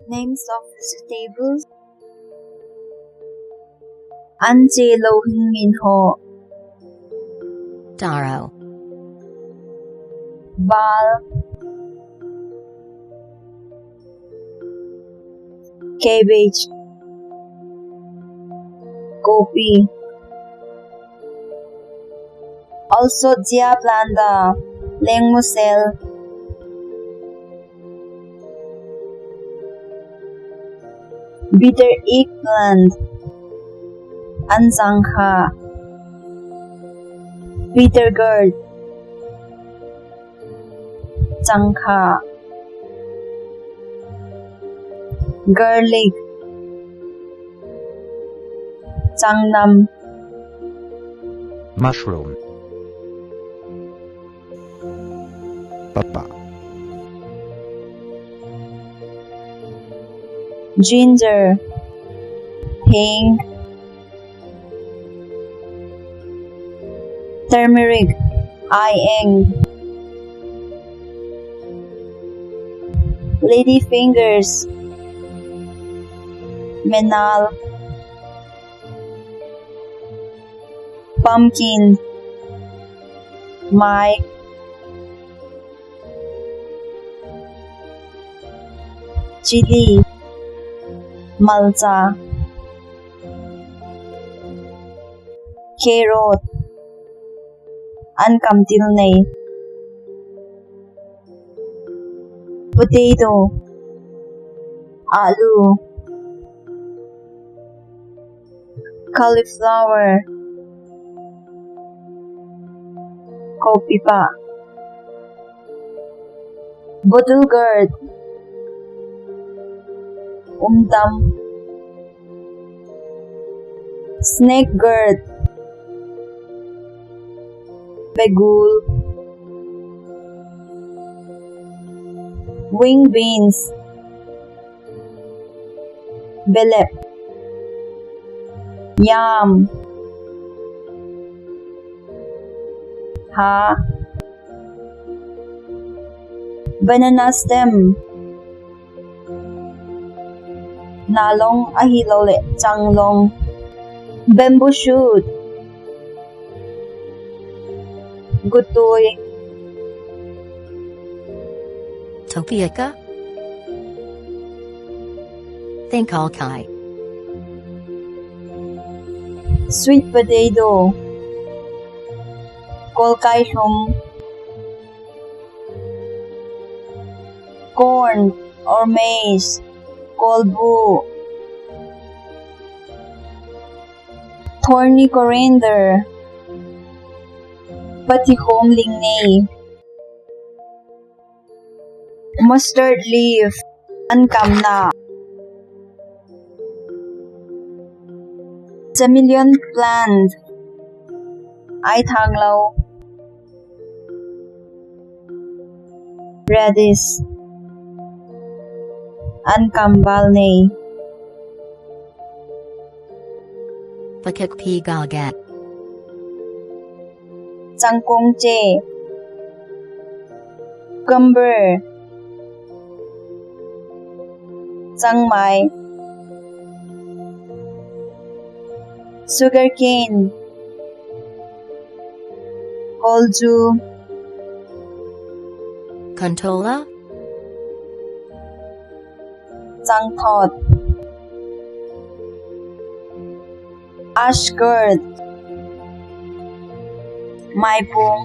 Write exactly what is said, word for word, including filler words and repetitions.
Names of vegetables. Anche louhing min ho. Taro. Bal. Cabbage. Kopi. Also, Jia planta, lengmusel. Bitter eggplant, anjangkha. Bitter gourd, changkha. Garlic, changnam. Mushroom. Papa. Ginger, hing. Turmeric, aieng. Lady fingers, menal. Pumpkin, mai. Chili, malcha. Carrot, ankam til nei. Potato, alu. Cauliflower, kopipa. Bottle gourd, umtam. Snake gourd, begul. Wing beans, belep. Yam, ha. Banana stem, nalong ahilouleh changlong. Bamboo shoot, gutui. Tapioca. Thank all kai. Sweet potato, kolkai lhum. Corn or maize, kolbu. Thorny coriander, patikhom lingnei. Mustard leaf, ankamna. Chameleon plant, aithanglou. Radish, ankam bal nei. Pakakpi gaga. Changkong che. Cucumber. Changmai. Sugarcane. Kolju. Contola. Changthot. Ash gourd. Maipung.